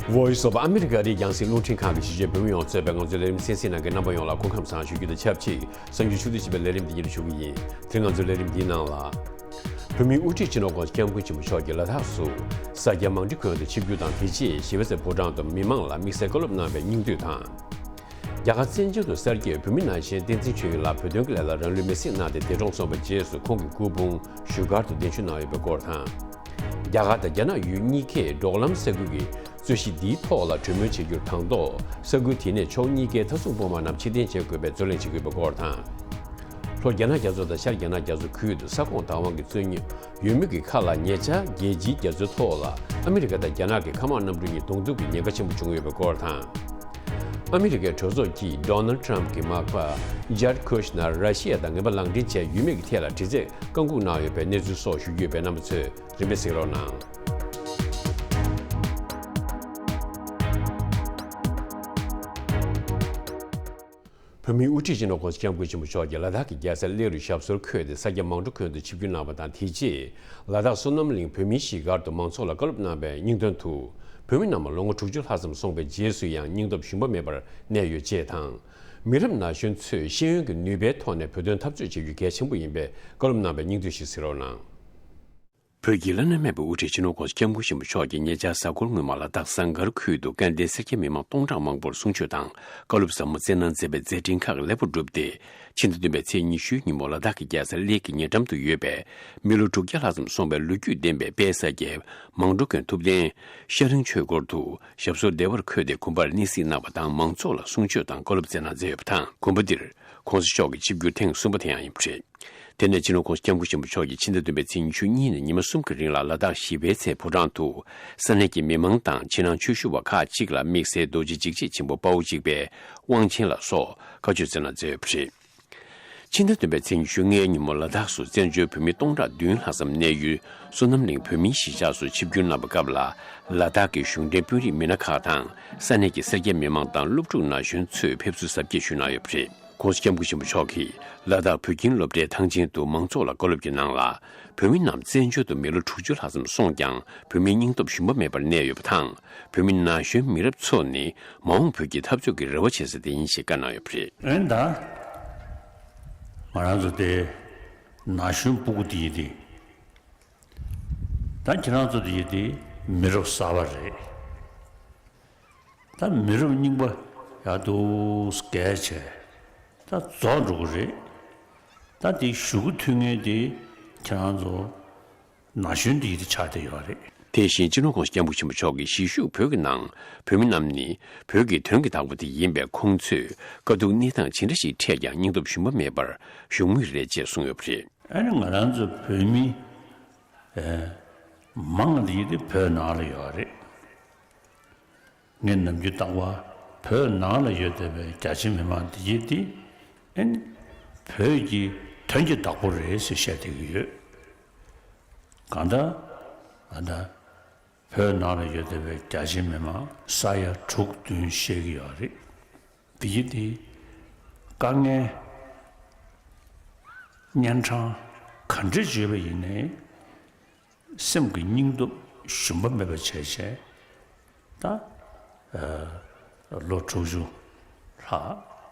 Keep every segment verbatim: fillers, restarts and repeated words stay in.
Voice of America རེད། རྒྱང་སྲིང་རླུང་འཕྲིན་ཁང་གི་གཞིས་བྱེས་བོད་མི་ཡོངས་གཙོས་པའི་ང་ཚོའི་ལས་རིམ་གསན་གཟིགས་གནང་མཁན་རྣམ་པ་ཡོངས་ལ་སྐུ་ཁམས་བཟང་ཞུ་རྒྱུ་དང་ཆབས་ཅིག་གསར་འགྱུར་ཕྱོགས་བསྡུས་བྱས་པའི་ལས་རིམ་འདི་ཉིད་ཞུ་གི་ཡིན། དེ་རིང་ང་ཚོའི་ལས་རིམ་འདིའི་ནང་ལ། བོད་མིའི་དབུ་ཁྲིད་སྤྱི་ནོར་༸གོང་ས་༸སྐྱབས་མགོན་ཆེན་པོ་མཆོག་གིས་ལ་དྭགས་སུ་ས་སྐྱ་མང་སྤྲེལ་དགོན་དུ་ཆིབས་བསྒྱུར་དང་། དེ་རྗེས་ཞི་བ་རྩེ་ཕོ་བྲང་དུ་མི་མང་ལ་དམིགས་བསལ་བཀའ་སློབ་གནང་བའི་སྙིང་བསྡུས་དང་། རྒྱ་གར་བཙན་བྱོལ་དུ་གསར་སྐྱེས་བོད་མི་ནང་བཞིན་བསྟན་འཛིན་ཆོས་དབྱིངས་ལགས་བོད་དོན་གྱི་ལས་ལ་རང་ལུས་མེར་སྲེག་གནང་སྟེ་འདས་གྲོངས་སོང་བའི་རྗེས་སུ། ཁོང་གི་སྐུ་ཕུང་བཞུགས་སྒར་དུ་གདན་ཞུ་གནང་ཡོད་པའི་སྐོར་དང་། རྒྱ་གར་དང་རྒྱ་ནག་ཡུལ་གཉིས་ཀས་འབྲོག་ལམ་ས་ཁུལ་གྱི་རྩོད་གཞི་འདིའི་ཐོག་ལ་གྲོས་མོལ་བྱེད་རྒྱུར་དང་ཐོག་ས་ཁུལ་དེ་ནས་ཕྱོགས་གཉིས་ཀའི་མཐའ་སྲུང་དཔུང་དམག་རྣམས་ཕྱིར་འཐེན་བྱེད་དགོས་པའི་རྩོད་གླེང་བྱེད་ཀྱི་ཡོད་པའི་སྐོར་དང་། ལྷོ་རྒྱ་ནག་རྒྱ་མཚོ་དང་ཤར་རྒྱ་ནག་རྒྱ་མཚོ་ཁུལ་དུ་ས་ཁོངས་བདག་དབང་གི་རྩོད་རྙོག་ཡོད་མུས་ཀྱི་ཁ་ལ། ཉེ་ཆར་རྒྱལ་སྤྱིའི་རྒྱ་མཚོའི་ཐོག་ལ་ཨ་མི་རི་ཀ་དང་རྒྱ་ནག་གི་མཁའ་དམག་གནམ་གྲུ་གཉིས་གདོང་ཐུག་གི་ཉེན་ཁ་ཆེན་པོ་བྱུང་ཡོད་པའི་སྐོར་དང་། ཨ་མི་རི་ཀའི་གྲོས་ཚོགས་ཀྱིས་ཌོ་ནལ་ཊམ་གྱི་མག་པ་ཇར་ཁུ་ཤ་ནར་ར་ཤི་ཡ་དང་ངན་པ་ལག་འབྲེལ་བྱས་ཡོད་མེད་ཀྱི་ཐད་ལ་དྲི་རྩད་བཀག་འགོག་གནང་ཡོད་པའི་གནས་ཚུལ་སོགས་ཞུ་རྒྱུ་ཡོད་པས། རྣམ་པ་ཚོས་རིམ་པས་གཟིགས་རོགས་གནང་། བོད་མིའི་དབུ་ཁྲིད་སྤྱི་ནོར་༸གོང་ས་༸སྐྱབས་མགོན་ཆེན་པོ་མཆོག་གིས་ལ་དྭགས་ཀྱི་རྒྱལ་ས་གླེ་རུ་ཞབས་སོར་འཁོད་དེ་ས་སྐྱ་མང་སྤྲེལ་དགོན་དུ་ཆིབས་བསྒྱུར་གནང་བ་དང་། དེ་རྗེས་ལ་དྭགས་བསོད་ནམས་གླིང་བོད་མིའི་གཞིས་སྒར་དུ་མང་ཚོགས་ལ་བཀའ་སློབ་གནང་བའི་སྙིང་དོན་དུ། བོད་མི་རྣམས་ལོ་ངོ་དྲུག་ཅུ་ལྷག་ཙམ་སོང་བའི་རྗེས་སུ་ཡང་སྙིང་སྟོབས་ཞུམ་པ་མེད་པར་གནས་ཡོད་ཅེས་དང་། མི་རབས་ན་གཞོན་ཚོས་ཤེས་ཡོན་གྱི་ནུས་པའི་ཐོག་ནས་བོད་དོན་འཐབ་རྩོད་བྱེད་རྒྱུ་གལ་ཆེན་པོ་ཡིན་པའི་བཀའ་སློབ་གནང་བའི་སྙིང་བསྡུས་ཤིག་གཟིགས་རོགས་གནང་། བོད་ཀྱི་བླ་ན་མེད་པའི་དབུ་ཁྲིད་སྤྱི་ནོར་༸གོང་ས་༸སྐྱབས་མགོན་ཆེན་པོ་མཆོག་གིས་ཉེ་ཆར་གཟའ་འཁོར་སྔོན་མ་ལ་དྭགས་ཟངས་དཀར་ཁུལ་དུ་སྐལ་ལྡན་སེར་སྐྱ་མི་མང་སྟོང་ཕྲག་མང་པོར་གསུང་ཆོས་དང་བཀའ་སློབ་ཟབ་མོ་སྩལ་གནང་མཛད་པའི་མཛད་འཕྲིན་ཁག་ལེགས་པོ་བསྒྲུབས་ཏེ། ཕྱི་ཟླ་བདུན་པའི་ཚེས་ཉི་ཤུའི་ཉིན་མོ་ལ་དྭགས་ཀྱི་རྒྱལ་ས་གླེ་གི་ཉེ་འགྲམ་དུ་ཡོད་པའི་མི་ལོ་དྲུག་བརྒྱ་ལྷག་ཙམ་སོང་བའི་ལོ་རྒྱུས་ལྡན་པའི་དཔལ་ས་སྐྱའི་མང་སྤྲེལ་དགོན་ཐུབ་བསྟན་ཤ་རིང་ཆོས་སྒོར་དུ་ཞབས་སོར་བདེ་བར་འཁོད་དེ་དགོན་པར་གནས་གཟིགས་གནང་བ་དང་། མང་ཚོགས་ལ་གསུང་ཆོས་དང་བཀའ་སློབ་སྩལ་གནང་མཛད་ཡོད་པ་དང་། དགོན་པ་འདིར་༸གོང་ས་མཆོག་གི་ཆིབས་བསྒྱུར་ཐེངས་གསུམ་པ་དེ་ཡང་ཡིན་པ་རེད། དེ་ནས་སྤྱི་ནོར་༸གོང་ས་༸སྐྱབས་མགོན་ཆེན་པོ་མཆོག་གིས་ཕྱི་ཟླ་བདུན་པའི་ཚེས་ཉི་ཤུ་གཉིས་ནས་ཉི་མ་གསུམ་གྱི་རིང་ལ་ལ་དྭགས་ཞི་བའི་ཚལ་ཕོ་བྲང་དུ་ས་གནས་ཀྱི་མི་མང་དང་ཕྱི་ནང་ཆོས་ཞུ་བ་ཁག་ཅིག་ལ་དམིགས་བསལ་རྡོ་རྗེ་འཇིགས་བྱེད་ཆེན་པོ་དཔའ་བོ་གཅིག་པའི་དབང་ཆེན་ལ་སོགས་བཀའ་ཆོས་སྩལ་གནང་མཛད་ཡོད་པ་རེད། ཕྱི་ཟླ་བདུན་པའི་ཚེས་ཉི་ཤུ་ལྔའི་ཉིན་མོ་ལ་དྭགས་སུ་བཙན་བྱོལ་བོད་མི་སྟོང་ཕྲག་བདུན་ལྷག་ཙམ་གནས་ཡུལ་བསོད་ནམས་གླིང་བོད་མིའི་གཞིས་ཆགས་སུ་ཆིབས་བསྒྱུར་གནང་བའི་སྐབས་ལ། ལ་དྭགས་ཀྱི་གཞུང་འབྲེལ་དཔོན་རིགས་མི་སྣ་ཁག་དང་ས་གནས་ཀྱི་སེར་སྐྱ་མི་མང་དང་སློབ་ཕྲུག་ན་གཞོན་ཚོས་ཕེབས་བསུ་གཟབ་རྒྱས་ཞུས་གནང་ཡོད་པ་རེད། ༸གོང་ས་༸སྐྱབས་མགོན་ཆེན་པོ་མཆོག་གིས་ལ་དྭགས་བོད་ཁྱིམ་སློབ་གྲྭའི་ཐང་ཆེན་དུ་མང་ཚོགས་ལ་བཀའ་སློབ་ཀྱི་ནང་ལ། བོད་མི་རྣམས་བཙན་བྱོལ་དུ་མི་ལོ་དྲུག་ཅུ་ལྷག་ཙམ་སོང་ཀྱང་བོད་མིའི་སྙིང་སྟོབས་ཞུམ་པ་མེད་པར་གནས་ཡོད་པ་དང་། བོད་མི་ན་གཞོན་མི་རབས་ཚོ་ནི་མ་འོངས་བོད་ཀྱི་འཐབ་རྩོད་ཀྱི་རེ་བ་བྱེད་ས་དེ་ཡིན་ཞེས་བཀའ་གནང་ཡོད་པ་རེད། ཨེ་ད། ང་རང་ཚོ་དེ་ན་གཞོན་སྤུ་གུ་དེ་ཡིན་ཏེ། ད་ཁྱེད་རང་ཚོ་དེ་ཡིན་ཏེ་མི་རབས་གསར་པ་རེད། ད་མི་རབས་རྙིང་པ་ཡག་ཏུ་བརྒལ་བྱས། ད་རྫོགས་འགྲོ་གི་རེད། ད་དེ་གཞུག་གུ་མཐུད་མཁན་དེ་ཁྱེད་རང་ཚོ་ན་གཞོན་དེ་ཡིན་ཏེ་ཆགས་བསྡད་ཡོད་རེད། དེ་བཞིན་སྤྱི་ནོར་༸གོང་ས་༸སྐྱབས་མགོན་ཆེན་པོ་མཆོག་གིས་གཞིས་བཞུགས་བོད་ཀྱི་ནང་བོད་མི་རྣམས་ནི་བོད་ཀྱི་དོན་གྱི་བདག་པོ་དེ་ཡིན་པས། ཁོང་ཚོས་དཀའ་སྡུག་གནས་སྟངས་ཇི་འདྲ་ཞིག་འཕྲད་ཀྱང་སྙིང་སྟོབས་ཞུམ་པ་མེད་པར་བཞུགས་མུས་རེད་ཅེས་གསུངས་ཡོད་པ་རེད། ཨ་ནི་ང་རང་ཚོ་བོད་མི་ཨེ་མང་ཆེ་དེ་བོད་ནང་ལ་ཡོད་རེད། ངས་ནམ་རྒྱུན་ལྟ་བ་བོད་ནང་ལ་ཡོད་བསྡད་པའི་རྒྱ་ཆེ་མི་མང་འདི་གྱིས་དེ་ཨེ་ནི་བོད་ཀྱི་དོན་གྱི་བདག་པོ་རེད་ཟེར་བཤད་བསྡད་ཀྱི་ཡོད། གང་ལྟར་ཨ་ད་བོད་ནང་ལ་ཡོད་བསྡད་པའི་རྒྱ་ཆེ་མི་མང་ས་ཡ་དྲུག་བདུན་བཤད་ཀྱི་ཡོད་རེད། འདི་གྱིས་དེ་དཀའ་ངལ་གཉན་འཕྲང་ག་འདྲ་བརྗོད་པ་ཡིན་ནའི། སེམས་ཀྱི་སྙིང་སྟོབས་ཞུམ་པ་མེད་པ་བྱས་བྱས་ད་ལོ་དྲུག་ཅུ་ལྷག་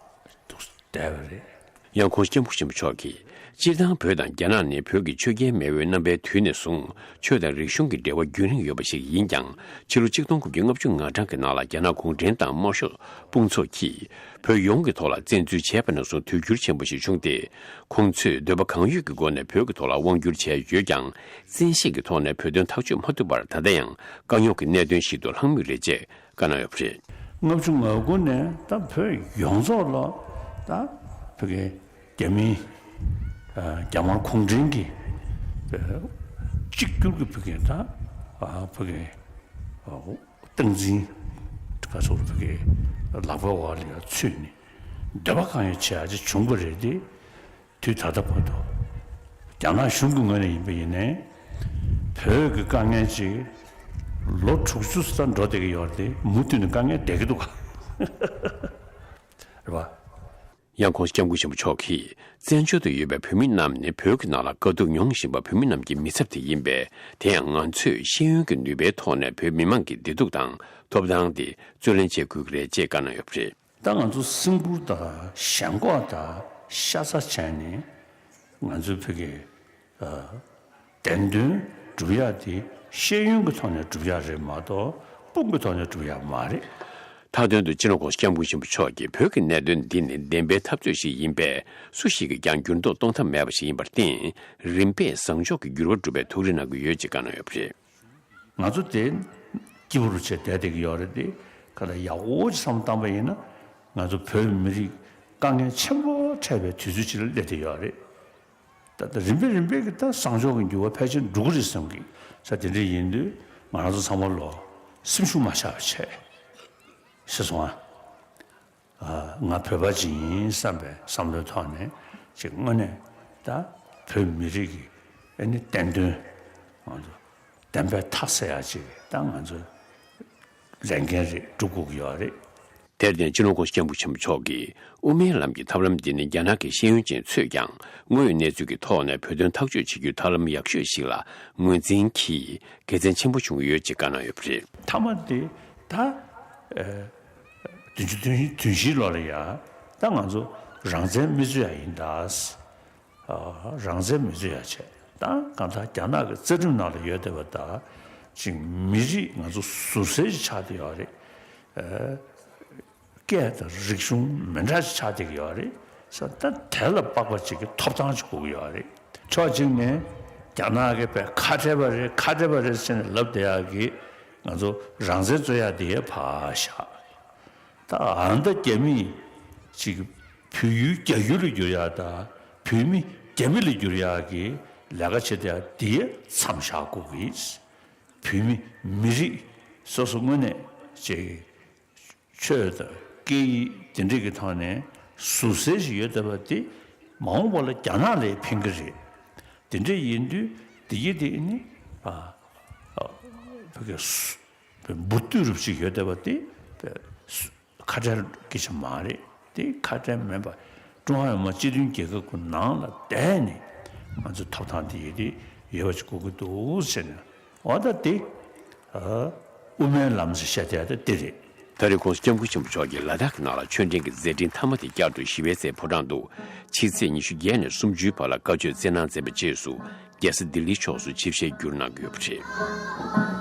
འདུག་བསྡད་པ་རེད། ཡང་༸གོང་ས་༸སྐྱབས་མགོན་ཆེན་པོ་མཆོག་གིས། སྤྱིར་བཏང་བོད་དང་རྒྱ་ནག་ནི་བོད་ཀྱི་ཆོས་རྒྱལ་མེས་དབོན་རྣམ་པའི་དུས་ནས་བཟུང་ཆོས་དང་རིག་གཞུང་གི་འབྲེལ་བ་རྒྱུན་རིང་ཡོད་པ་ཞིག་ཡིན་ཀྱང་། ཕྱི་ལོ་ཆིག་སྟོང་དགུ་བརྒྱ་ལྔ་བཅུ་ང་གྲངས་ཀྱི་ནང་ལ་རྒྱ་ནག་གུང་ཁྲན་ཏང་དམར་ཤོག་དཔུང་ཚོགས་ཀྱིས་བོད་ཡོངས་ཀྱི་ཐོག་ལ་བཙན་འཛུལ་བྱས་པ་ནས་བཟུང་དུས་འགྱུར་ཆེན་པོ་ཞིག་བྱུང་སྟེ། ཁོང་ཚོས་འདོད་པ་གང་ཡོད་ཀྱི་སྒོ་ནས་བོད་ཀྱི་ཐོག་ལ་དབང་བསྒྱུར་བྱས་ཡོད་ཀྱང་། བཙན་ཤེད་ཀྱི་ཐོག་ནས་བོད་དོན་ཐག་གཅོད་མ་ཐུབ་པར་ད་ལྟ་ཡང་དཀའ་རྙོག་གི་གནད་དོན་ཞིག་ཏུ་ལྷག་མུས་རེད་ཅེས་བཀའ་གནང་ཡོད་པ་རེད། ལྔ་བཅུ་ང་དགུ་ནས་ད་བོད་ཡོངས་རྫོགས་ལ་ད་བོད་ཀྱི་རྒྱ་མིའི་རྒྱ་དམར་གུང་ཁྲན་གྱི་གཅིག་གྱུར་གྱི་བོད་ཀྱི་ད་བོད་ཀྱི་སྟངས་འཛིན་ག་ཚོད་བོད་ཀྱི་ལག་པའི་འོག་ལ་ཚུད་ནས་འདོད་པ་གང་ཡོད་བྱེད་ཡ་ཅིག་བྱུང་བ་རེད་དེ། དུས་ད་ལྟ་བར་དུ་རྒྱ་ནག་གཞུང་གི་ངོས་ནས་ཡིན་པ་ཡིན་ནའི་བོད་ཀྱི་དཀའ་ངལ་ཅིག་ལོ་དྲུག་ཅུ་ཙམ་འགྲོ་བསྡད་ཀྱི་ཡོད་རེད་དེ། མུ་མཐུད་ནས་དཀའ་ངལ་བསྡད་ཀྱི་འདུག་ག་རེད་པ། ཡང་ཁོང་སྐྱབས་མགོན་ཆེན་པོ་མཆོག་གིས། བཙན་བྱོལ་དུ་ཡོད་པའི་བོད་མི་རྣམས་ནི་བོད་ཀྱི་ནང་ལ་དཀའ་སྡུག་མྱོང་བཞིན་པ་བོད་མི་རྣམས་ཀྱི་མི་ཚབ་དེ་ཡིན་པས། དེ་ཡང་ང་ཚོས་ཤེས་ཡོན་གྱི་ནུས་པའི་ཐོག་ནས་བོད་མི་མང་གི་བདེ་སྡུག་དང་ཐོབ་ཐང་དེ་རྩོད་ལེན་བྱེད་དགོས་ཀྱི་རེད་ཅེས་བཀའ་གནང་ཡོད་པ་རེད། ད་ང་ཚོ་སིང་སྤུར་དང་ཞེན་ཁོག་དང་ཤ་ཚ་བྱས་ནས་ང་ཚོའི་བོད་ཀྱི་བདེན་དོན་སྒྲུབ་ཡག་དེ་ཤེས་ཡོན་གྱི་ཐོག་ནས་སྒྲུབ་ཡག་རེད་མ་གཏོགས་དཔུང་གི་ཐོག་ནས་སྒྲུབ་ཡག་མ་རེད། མཐའ་དོན་དུ་སྤྱི་ནོར་༸གོང་ས་༸སྐྱབས་མགོན་ཆེན་པོ་མཆོག་གིས་བོད་ཀྱི་གནད་དོན་འདི་ནི་བདེན་པའི་འཐབ་རྩོད་ཞིག་ཡིན་པས། སུ་ཞིག་གིས་ཀྱང་འགྱུར་ལྡོག་གཏོང་ཐབས་མེད་པ་ཞིག་ཡིན་པར་བརྟེན། རིམ་པས་བཟང་ཕྱོགས་ཀྱི་འགྱུར་བ་འགྲུབ་པའི་ཐུགས་རེ་གནང་གི་ཡོད་ཅེས་བཀའ་གནང་ཡོད་པ་རེད། ང་ཚོ་དེ་སྐྱིད་པོ་རུ་བྱས་བསྡད་བསྡད་ཀྱི་ཡོད་རེད་དེ། ག་ལ་ཡག་པོ་ཅིག་བསམ་བློ་བཏང་པ་ཡིན་ན། ང་ཚོ་བོད་མི་རིགས་དཀའ་ངལ་ཆེན་པོ་འཕྲད་པའི་དུས་ཚོད་ཅིག་ལ་སླེབས་བསྡད་ཡོད་རེད། ད་ལྟ་རིམ་པས་རིམ་པས་ཀྱི་ད་བཟང་ཕྱོགས་ཀྱི་འགྱུར་བ་ཕལ་ཆེར་འགྲོ་གི་རེད་བསམ་གི། ས་དེ་འདྲ་ཡིན་དུས་ང་རང་ཚོ་ཚང་མ་ལོ་སེམས་ཤུགས་མ་ཆག་པ་བྱས། ཤེས་སོང་ཨ། ང་བོད་པ་ཅིག་ཡིན་བསམ་པའི་བསམ་བློའི་ཐོག་ནས་ཅིག་དངོས་གནས་ད་བོད་མི་རིགས་ཀྱི་ཨ་ནི་བདེན་དོན་ང་ཚོ་བདེན་པའི་མཐའ་གསལ་ཡག་ཅིག་ད་ང་ཚོ་ལས་འགན་རེད། སྒྲུབ་དགོས་ཀྱི་ཡོད་རེད། དེར་བརྟེན་སྤྱི་ནོར་༸གོང་ས་༸སྐྱབས་མགོན་ཆེན་པོ་མཆོག་གིས་དབུ་མའི་ལམ་གྱི་ཐབས་ལམ་འདི་ནི་རྒྱ་ནག་གི་ཤེས་ཡོན་ཅན་ཚོས་ཀྱང་དངོས་ཡོད་གནས་ཚུལ་གྱི་ཐོག་ནས་བོད་དོན་ཐག་གཅོད་བྱེད་རྒྱུའི་ཐབས་ལམ་ཡག་ཤོས་ཤིག་ལ་ངོས་འཛིན་གྱིས་དགེ་མཚན་ཆེན་པོ་བྱུང་ཡོད་ཅེས་བཀའ་གནང་ཡོད་པ་རེད། མཐའ་མ་དེ་ད་ཨ་བདུན་ཅུ་དོན་བཞི་ལོ་ལ་ཡ་ད་ང་ཚོ་རང་བཙན་མི་རྩོད་ཡ་ཡིན་ད། རང་བཙན་མི་རྩོད་ཡ་བྱས། ད་གང་ལྟར་རྒྱ་ནག་གི་རྩ་ཁྲིམས་ནང་ལ་ཡོད་བསྡད་པ་ད་ཅིག་མི་རིགས་ང་ཚོ་ཟུར་གསལ་ཞིག་ཆགས་བསྡད་ཡོད་རེད། སྐད་དང་རིག་གཞུང་མི་འདྲ་ཞིག་ཆགས་བསྡད་ཀྱི་ཡོད་རེད། ས་ད་དེ་ལ་དཔག་པ་ཅིག་གི་ཐོབ་ཐང་ཞིག་དགོས་ཀྱི་ཡོད་རེད། ཕྱོགས་གཅིག་ནས་རྒྱ་ནག་གིས་དཔེ་ཁ་བྲལ་བ་རེད། ཁ་བྲལ་བ་རེད་ཟེར་ནས་ལབ་བསྡད་ཡག་གི་ང་ཚོ་རང་བཙན་རྩོད་ཡག་དེ་ཕར་བཞག་ད་ཨ་མདའ་རྒྱ་མིས་ཅིག་བོད་ཡུལ་རྒྱ་ཡུལ་ལ་བསྒྱུར་ཡག་དང་བོད་མི་རྒྱ་མི་ལ་བསྒྱུར་ཡག་གི་ལས་ཀ་བྱེད་བསྡད་ཡག་དེ་མཚམས་བཞག་དགོས་ཀྱི། བོད་མི་མི་རིགས་སོ་སོ་དངོས་གནས་ཅིག་ཆོས་དང་སྐད་ཡིག་དེ་འདྲས་ཀྱི་ཐོག་ནས་ཟུར་གསལ་ཞིག་ཡོད་བསྡད་པ་དེ་མ་འོངས་པ་ལ་རྒྱ་ནག་ལ་ཕན་གྱི་རེད། དེ་འདྲས་ཡིན་དུས་དེ་ཡིན་དེ་ནི་ཨ་ཨ་བོད་ཀྱི་སུ་བོད་འབུར་དུས་རུབ་ཅིག་ཡོད་བསྡད་པ་དེ་བོད་སུ་ཁ་བྲལ་སྐད་ཆ་མ་རེད། དེ་ཁ་བྲལ་མིན་པ་ཀྲུང་ཧྭ་མི་དམངས་སྤྱི་མཐུན་རྒྱལ་ཁབ་ཀྱི་ནང་ལ་བསྡད་ནས་ང་ཚོ་ཐོབ་ཐང་དེ་ཡོད་དེ་ཡོད་པ་ཅིག་དགོས་ཀྱི་འདུག་ཟེར་ནས། འོ་ད་དེ་ཨ་དབུ་མའི་ལམ་ཟེར་བཤད་བསྡད་ཡག་དེ་དེ་རེད། ད་རེས་༸གོང་ས་༸སྐྱབས་མགོན་ཆེན་པོ་མཆོག་གིས་ལ་དྭགས་ཀྱི་ནང་ལ་ཆོས་འབྲེལ་གྱི་མཛད་འཕྲིན་མཐའ་མ་དེ་བསྐྱར་དུ་ཞི་བའི་རྩེའི་ཕོ་བྲང་དུ་ཕྱི་ཚེས་ཉི་ཤུ་བརྒྱད་ནས་སུམ་ཅུའི་བར་ལ་བཀའ་ཆོས་སྩལ་གནང་མཛད་པའི་རྗེས་སུ་རྒྱལ་ས་ལྡི་ལིའི་ཕྱོགས་སུ་ཆིབས་ཞལ་བསྒྱུར་གནང་གི་ཡོད་པ་རེད།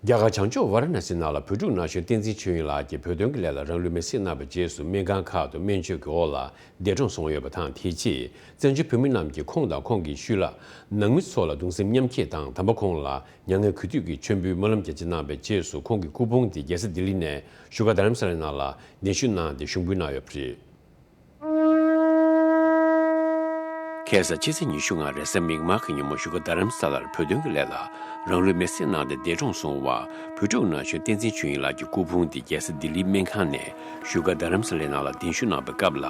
རྒྱ་གར་བྱང་ཕྱོགས་ཝཱ་ར་ཎ་སི་ནང་ལ་བོད་ཕྲུག་ན་གཞོན་བསྟན་འཛིན་ཆོས་དབྱིངས་ལགས་ཀྱིས་བོད་དོན་གྱི་ལས་ལ་རང་ལུས་མེར་སྲེག་གནང་བའི་རྗེས་སུ་སྨན་ཁང་ཁག་ཏུ་སྨན་བཅོས་ཀྱི་འོག་ལ་འདས་གྲོངས་སོང་ཡོད་པ་དང་། དེའི་རྗེས་བཙན་བྱོལ་བོད་མི་རྣམས་ཀྱིས་ཁོང་དང་ཁོང་གི་ཤུལ་ལ་ནང་མི་ཚོ་ལ་གདུང་སེམས་མཉམ་སྐྱེད་དང་། དམ་པ་ཁོང་ལ་མྱ་ངན་གུས་འདུད་ཀྱི་མཆོད་འབུལ་སྨོན་ལམ་རྒྱ་ཆེ་གནང་བའི་རྗེས་སུ་ཁོང་གི་སྐུ་ཕུང་དེ་རྒྱལ་ས་ལྡི་ལི་ནས་བཞུགས་སྒར་རྡ་རམ་ས་ལའི་ནང་ལ་གདན་ཞུ་གནང་སྟེ་ཞུགས་འབུལ་གནང་ཡོད་པ་རེད། ཁ་སང་ཕྱི་ཚེས་ཉི་ཤུ་ལྔ་རེས་གཟའ་མིག་དམར་གྱི་ཉིན་མོ་བཞུགས་སྒར་རྡ་རམ་ས་ལར་བོད་དོན་གྱི་ལས་ལ་རང་ལུས་མེར་སྲེག་གནང་སྟེ་འདས་གྲོངས་སོང་བ་བོད་ཕྲུག་ན་གཞོན་བསྟན་འཛིན་ཆོས་དབྱིངས་ལགས་ཀྱི་སྐུ་ཕུང་དེ་རྒྱལ་ས་ལྡི་ལིའི་སྨན་ཁང་ནས་བཞུགས་སྒར་རྡ་རམ་ས་ལའི་ནང་ལ་གདན་ཞུ་གནང་བའི་སྐབས་ལ།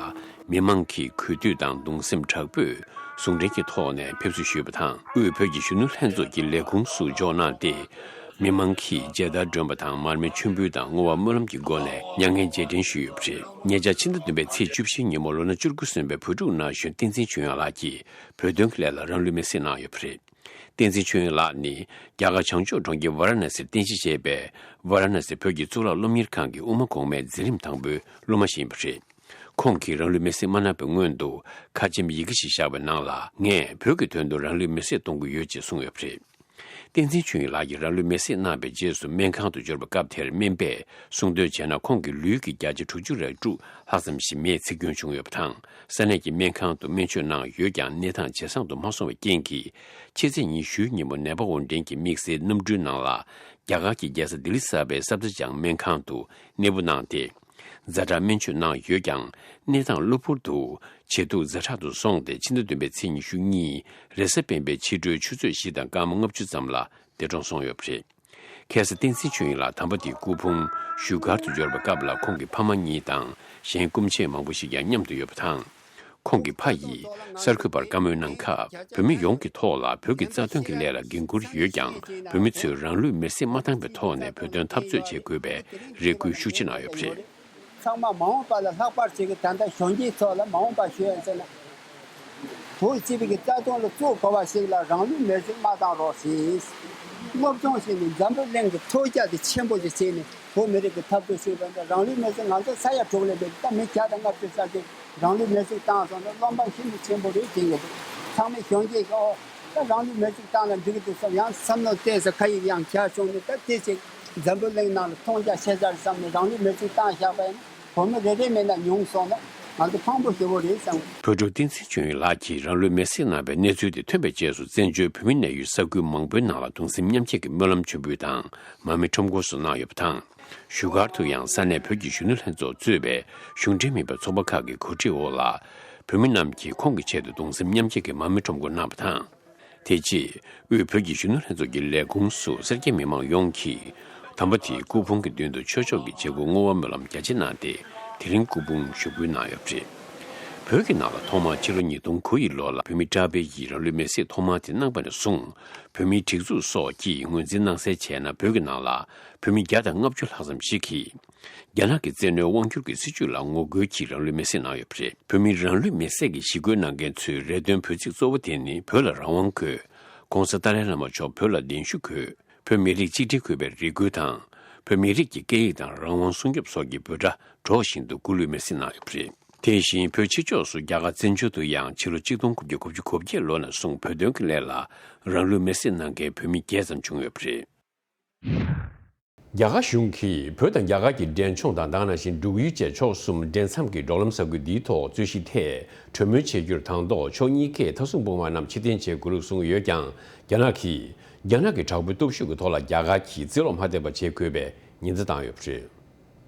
མི་མང་གིས་གུས་འདུད་དང་གདུང་སེམས་དྲག་པོས་ཟུང་འབྲེལ་གྱི་ཐོག་ནས་ཕེབས་བསུ་ཞུས་པ་དང་། དབུས་བོད་ཀྱི་གཞོན་ནུ་ལྷན་ཚོགས་ཀྱི་ལས་ཁུངས་སུ་འཇོག་གནང་སྟེ། མི་མང་གིས་མཇལ་དར་སྒྲོན་པ་དང་། མར་མེ་མཆོད་འབུལ་དང་བསྔོ་བ་སྨོན་ལམ་གྱི་སྒོ་ནས་མྱ་ངན་རྗེས་དྲན་ཞུས་ཡོད་པ་རེད། ཉེ་ཆར་ཕྱི་ཟླ་བདུན་པའི་ཚེས་བཅུ་བཞིའི་ཉིན་མོ་ལོ་ན་བཅུ་དགུ་སོན་པའི་བོད་ཕྲུག་ན་གཞོན་བསྟན་འཛིན་ཆོས་དབྱིངས་ལགས་ཀྱིས་བོད་དོན་གྱི་ལས་ལ་རང་ལུས་མེར་སྲེག་གནང་ཡོད་པ་རེད། བསྟན་འཛིན་ཆོས་དབྱིངས་ལགས་ནི་རྒྱ་གར་བྱང་ཕྱོགས་གྲོང་ཁྱེར་ཝཱ་ར་ཎ་སིར་རྟེན་གཞི་བྱས་པའི་ཝཱ་ར་ཎ་སི་བོད་ཀྱི་གཙུག་ལག་སློབ་གཉེར་ཁང་གི་དབུ་མ་གོང་མའི་འཛིན་རིམ་དང་པོའི་སློབ་མ་ཞིག་ཡིན་པ་རེད། ཁོང་གིས་རང་ལུས་མེར་སྲེག་མ་གནང་བའི་སྔོན་དུ་ཁ་ཆེམས་ཡི་གེ་ཞིག་བཞག་པའི་ནང་ལ། ངས་བོད་ཀྱི་དོན་དུ་རང་ལུས་མེར་སྲེག་གཏོང་གི་ཡོད་ཅེས་གསུངས་ཡོད་པ་རེད། བསྟན་འཛིན་ཆོས་དབྱིངས་ལགས་ཀྱིས་རང་ལུས་མེར་སྲེག་གནང་བའི་རྗེས་སུ་སྨན་ཁང་དུ་འབྱོར་བའི་སྐབས་དེར་སྨན་པས་གསུང་དོན་བྱས་ན། ཁོང་གི་ལུས་ཀྱི་བརྒྱ་ཆ་དྲུག་ཅུ་རེ་དྲུག་ལྷག་ཙམ་ཞིག་མེས་ཚིག་སྐྱོན་བྱུང་ཡོད་པ་དང་། ས་གནས་ཀྱི་སྨན་ཁང་དུ་སྨན་བཅོས་གནང་ཡོད་ཀྱང་གནས་སྟངས་ཇེ་བཟང་དུ་མ་སོང་བའི་རྐྱེན་གྱིས། ཕྱི་ཚེས་ཉི་ཤུའི་ཉིན་མོ་ནད་པ་དབོར་འདྲེན་གྱི་དམིགས་བསལ་གནམ་གྲུའི་ནང་ལ། རྒྱ་གར་གྱི་རྒྱལ་ས་ལྡི་ལི་གསར་པའི་སབ་དར་ཇང་སྨན་ཁང་དུ་གནས་སྤོ་གནང་སྟེ། ཛ་དྲག་སྨན་བཅོས་གནང་ཡོད་ཀྱང་། གནས་སྟངས་གློ་བུར་དུ་ཇེ་སྡུག་ཛ་དྲག་ཏུ་སོང་སྟེ། ཕྱི་ཟླ་བདུན་པའི་ཚེས་ཉི་ཤུ་གཉིས་རེས་གཟའ་སྤེན་པའི་ཕྱི་དྲོའི་ཆུ་ཚོད་བཞི་དང་སྐར་མ་ལྔ་བཅུ་ཙམ་ལ་འདས་གྲོངས་སོང་ཡོད་པ་རེད། ཁ་སང་བསྟན་འཛིན་ཆོས་དབྱིངས་ལགས་དམ་པ་དེའི་སྐུ་ཕུང་བཞུགས་སྒར་དུ་འབྱོར་བའི་སྐབས་ལ། ཁོང་གི་ཕ་མ་གཉིས་དང་གཞན་སྐུ་མཆེད་མང་པོ་ཞིག་ཀྱང་མཉམ་དུ་ཡོད་པ་དང་། ཁོང་གི་ཕ་ཡིས་གསར་འགོད་པར་བཀའ་མོལ་གནང་སྐབས། བོད་མི་ཡོངས་ཀྱི་ཐོག་ལ་བོད་ཀྱི་རྩ་དོན་གྱི་ལས་ལ་འགན་འཁུར་ཡོད་ཀྱང་། བོད་མི་ཚོས་རང་ལུས་མེར་སྲེག་མ་བཏང་བའི་ཐོག་ནས་བོད་དོན་འཐབ་རྩོད་བྱེད་དགོས་པའི་རེ་སྐུལ་ཤུགས་ཆེ་གནང་ཡོད་པ་རེད། ཚང་མ་མ་འོངས་པ་ལ་ལྷག་པར་བྱེད་ཀྱི། ད་ལྟ་གཞོན་སྐྱེས་ཚོ་ལ་མ་འོངས་པ་ཞུ་ཡ་ཟེར་ན། བོད་སྤྱི་པའི་གི་རྩ་དོན་ལ་གཙོ་གོ་བ་ཞིག་ལ་རང་ལུས་མེར་སྲེག་མ་བཏང་རོགས་ཞེས། སློབ་སྦྱོང་བྱས་ནས་འཛམ་བུ་གླིང་གི་ཐོལ་རྒྱག་དེ་ཆེན་པོ་ཞིག་བྱས་ནས་བོད་མི་རིགས་ཀྱི་འཐབ་རྩོད་ཞུས་པ་འདི་རང་ལུས་མེར་སྲེག། ང་ཚོ་ས་ཡ་དྲུག་ལས་མེད། ད་མི་བརྒྱ་དང་ལྔ་བཅུ་ཙམ་ཅིག་རང་ལུས་མེར་སྲེག་བཏང་སོང་ན་བློ་ཕམ་ཤིན་ཏུ་ཆེན་པོ་རེད་དྲན་གྱི་འདུག་ཚང་མས་གཞོན་སྐྱེས་ཀྱིས་ཨོ་ད་རང་ལུས་མེར་སྲེག་བཏང་ན་འགྲིག་གི་འདུག་བསམ་ཡང་བསམ་བློ་གཏད་ས་ཁ་ཡིག་ཡང་བྱས་བྱུང་ནས། ད་དེ་ཅིག་འཛམ་བུ་གླིང་ནང་ལ་མཐོང་རྒྱ་ཆེ་སར་བསམ་ནས་རང་ལུས་མེར་སྲེག་བཏང་བཞག་པ་ཡིན་ན། བོད་མི་རེ་རེ་མེད་ན་ཉུང་སོང་ན་ང་ཚོ་ཕངས་པོ་ཞེ་པོ་རེད་བསམ། བོད་ཕྲུག་བསྟན་འཛིན་ཆོས་དབྱིངས་ལགས་ཀྱིས་རང་ལུས་མེར་སྲེག་གནང་བའི་གནས་ཚུལ་དེ་ཐོན་པའི་རྗེས་སུ། བཙན་བྱོལ་བོད་མི་གནས་ཡུལ་ས་ཁུལ་མང་པོའི་ནང་ལ་གདུང་སེམས་མཉམ་སྐྱེད་ཀྱི་སྨོན་ལམ་མཆོད་འབུལ་དང་མར་མེ་ཁྲོམ་སྐོར་སོགས་གནང་ཡོད་པ་དང་། བཞུགས་སྒར་དུ་ཡང་ས་གནས་བོད་ཀྱི་གཞོན་ནུ་ལྷན་ཚོགས་གཙོས་པའི་གཞུང་འབྲེལ་མིན་པའི་ཚོགས་པ་ཁག་གི་གོ་སྒྲིག་འོག་ལ། བོད་མི་རྣམས་ཀྱིས་ཁོང་གི་ཆེད་དུ་གདུང་སེམས་མཉམ་སྐྱེད་ཀྱི་མར་མེ་ཁྲོམ་སྐོར་གནང་བ་དང་། དེ་རྗེས་དབུས་བོད་ཀྱི་གཞོན་ནུ་ལྷན་ཚོགས་ཀྱི་ལས་ཁུངས་སུ་སེར་སྐྱ་མི་མང་ཡོངས་ཀྱིས་དམ་པ་དེའི་སྐུ་ཕུང་གི་མདུན་དུ་ཆོས་ཕྱོགས་ཀྱི་བྱེད་སྒོ་བསྔོ་བ་སྨོན་ལམ་རྒྱ་ཆེ་གནང་སྟེ། དེ་རིང་སྐུ་ཕུང་ཞུགས་འབུལ་གནང་ཡོད་པ་རེད། བོད་ཀྱི་ནང་ལ་ཐོག་མར་ཕྱི་ལོ་ཉིས་སྟོང་དགུ་ཡི་ལོ་ལ་བོད་མི་བཀྲ་བྷེ་ཡིས་རང་ལུས་མེར་སྲེག་ཐོག་མ་དེ་གནང་པ་ནས་བཟུང་། བོད་མིའི་སྒྲིག་འཛུགས་སོགས་ཀྱིས་ངོས་འཛིན་གནང་གསལ་བྱས་ན། བོད་ཀྱི་ནང་ལ་བོད་མི་བརྒྱ་དང་ལྔ་བཅུ་ལྷག་ཙམ་ཞིག་གིས། རྒྱ་ནག་གི་བཙན་གནོན་དབང་སྒྱུར་གྱི་སྲིད་བྱུས་ལ་ངོ་རྒོལ་གྱིས་རང་ལུས་མེར་སྲེག་གནང་ཡོད་པ་རེད། བོད་མིའི་རང་ལུས་མེར་སྲེག་གི་ཞི་རྒོལ་གནང་མཁན་ཚོའི་རེ་འདུན་འབོད་ཚིག་གཙོ་བོ་དེ་ནི། བོད་ལ་རང་དབང་དགོས། ྋགོང་ས་ཏཱ་ལའི་བླ་མ་མཆོག་བོད་ལ་གདན་ཞུ་དགོས། བོད་མི་རིགས་གཅིག་སྒྲིལ་དགོས་པའི་རེ་སྐུལ་དང་། བོད་མི་རིགས་ཀྱི་སྐད་ཡིག་དང་རང་དབང་སྲུང་སྐྱོབ་སོགས་ཀྱི་འབོད་སྒྲ་སྒྲོག་བཞིན་དུ་སྐུ་ལུས་མེར་སྲེག་གནང་ཡོད་པ་རེད། དེ་བཞིན་བོད་ཕྱི་ཕྱོགས་སུ་རྒྱ་གར་བཙན་བྱོལ་དུ་ཡང་ཕྱི་ལོ་ཆིག་སྟོང་དགུ་བརྒྱ་གོ་བརྒྱད་ལོ་ནས་བཟུང་བོད་དོན་གྱི་སླད་ལ་རང་ལུས་མེར་སྲེག་གནང་མཁན་བོད་མི་བརྒྱད་ཙམ་བྱུང་ཡོད་པ་རེད། རྒྱ་གར་གཞུང་གིས་བོད་དང་རྒྱ་གར་གྱི་འབྲས་ལྗོངས་དང་། དེ་ནང་བཞིན་འབྲུག་ཡུལ་བཅས་ཕྱོགས་གསུམ་འབྲེལ་མཚམས་ཀྱི་འབྲོག་ལམ་ས་ཁུལ་འདིའི་ཐོག་རྩོད་གཞི་ཐད་གྲོས་མོལ་བྱེད་རྒྱུར་དང་ཐོག་ཕྱོགས་གཉིས་ཀས་མཐའ་སྲུང་དཔུང་དམག་རྣམས་ཕྱིར་འཐེན་བྱེད་དགོས་ལུགས་གསུངས་ཡོད་ཀྱང་། རྒྱ་ནག་གིས་རྒྱ་ནག་གི་དྲག་པོའི་སྟོབས་ཤུགས་ཀྱི་ཐོག་ལ་རྒྱ་གར་གྱིས་རྩིས་སློག་མ་ཐེབས་པ་བྱེད་དགོས་པའི་ཉེན་བརྡ་བཏང་ཡོད་པ་རེད།